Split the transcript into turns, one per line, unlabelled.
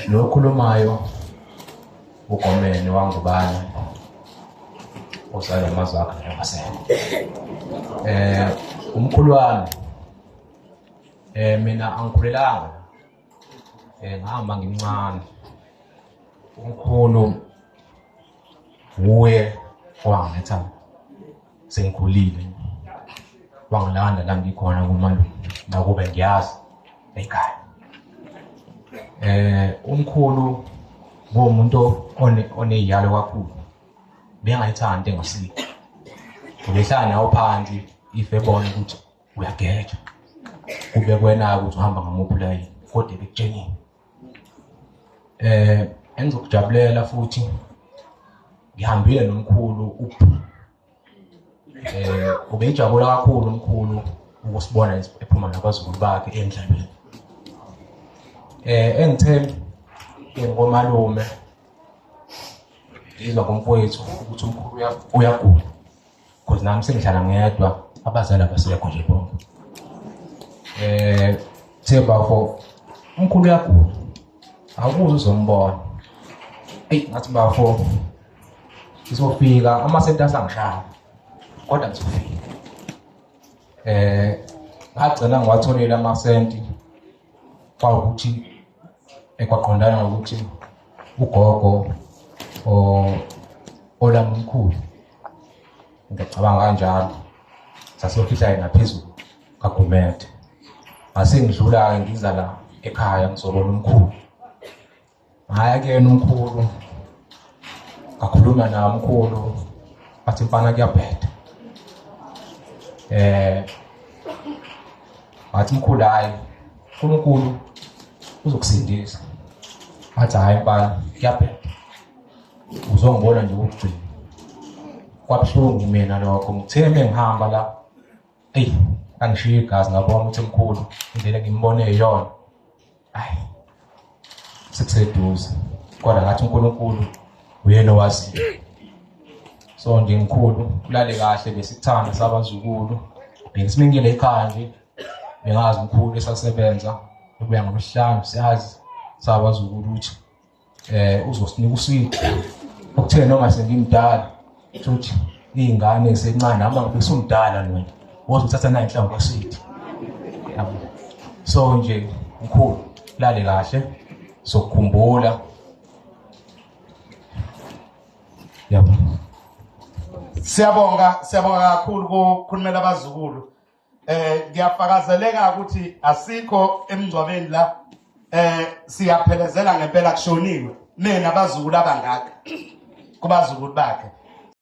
Lo okhulumayo uGomeni wangubani ozalwa amazwi akhe njengasele. Umkhulu wami mina angikhulelanga ngahamba ngimncane. Umkhulu wuye owangiletha sengikhulile wangilanda la ngikhona kumalume nakube ngiyazi ekhaya. Umkhulu ngumuntu oneyalo kakhulu, bengayithandi engasiko. Ubehlala nawo phansi if ebona ukuthi uyageja kube kwena ukuthi uhamba ngamuphi ulayini, kodwa ebekutshenile. Engizokujabulela futhi ngihambile nomkhulu ubejabula kakhulu umkhulu ukusibona ephuma nabazukulu bakhe emdlalweni. Engithe ngomalume ngizwa ngomfowethu ukuthi umkhulu uyagula, because nami sengihlala ngedwa, abazali abasekho nje bonke. The bafo umkhulu uyagula, awukuze uzombona. Eyi, ngathi bafo ngizofika amasenti asangishaya, kodwa ngizofika. Ngagcina ngiwatholile amasenti, kwawukuthi ekwaqondana nokuthi ugogo olami umkhulu, ngiyacabanga kanjalo, sasiyofihla yena phezulu kaGumede. Ngase ngidlula-ke ngiza la ekhaya ngizobona umkhulu. Ngaya kuyena umkhulu, ngakhuluma naye umkhulu, athi mfana kuyabheda. Ngathi mkhulu hhayi, uNkulunkulu uzokusindisa. Ngathi hhayi mfana kuyabheda, uzongibona nje ukugcina. Kwabuhlungu mina lokho, ngithe mengihamba la, eyi angishiye igazi, ngabona ukuthi mkhulu indlela engimbone iyona, ayi sekuseduze, kodwa ngathi uNkulunkulu uyena owaziyo. So nje mkhulu ulale kahle, besikuthanda sabazukulu, bengisimingile ekhaya nje, bengazi umkhulu esasebenza ebuya ngolwesihlanu, siyazi sabazukulu ukuthi uzosinika uswidi okuthe noma sengimdala futhi iy'ngane zisencane noma ngabe usumdala wena wozothatha nayo inhlamvu kaswidi yabo. So nje mkhulu lale kahle, sokukhumbula yabo.
Siyabonga, siyabonga kakhulu kukhulumela abazukulu. Ngiyafakazeleka ukuthi asikho emngcwabeni la, siyaphelezela ngempela, kushoniwe mina abazukulu abangaka kubazukulu bakhe.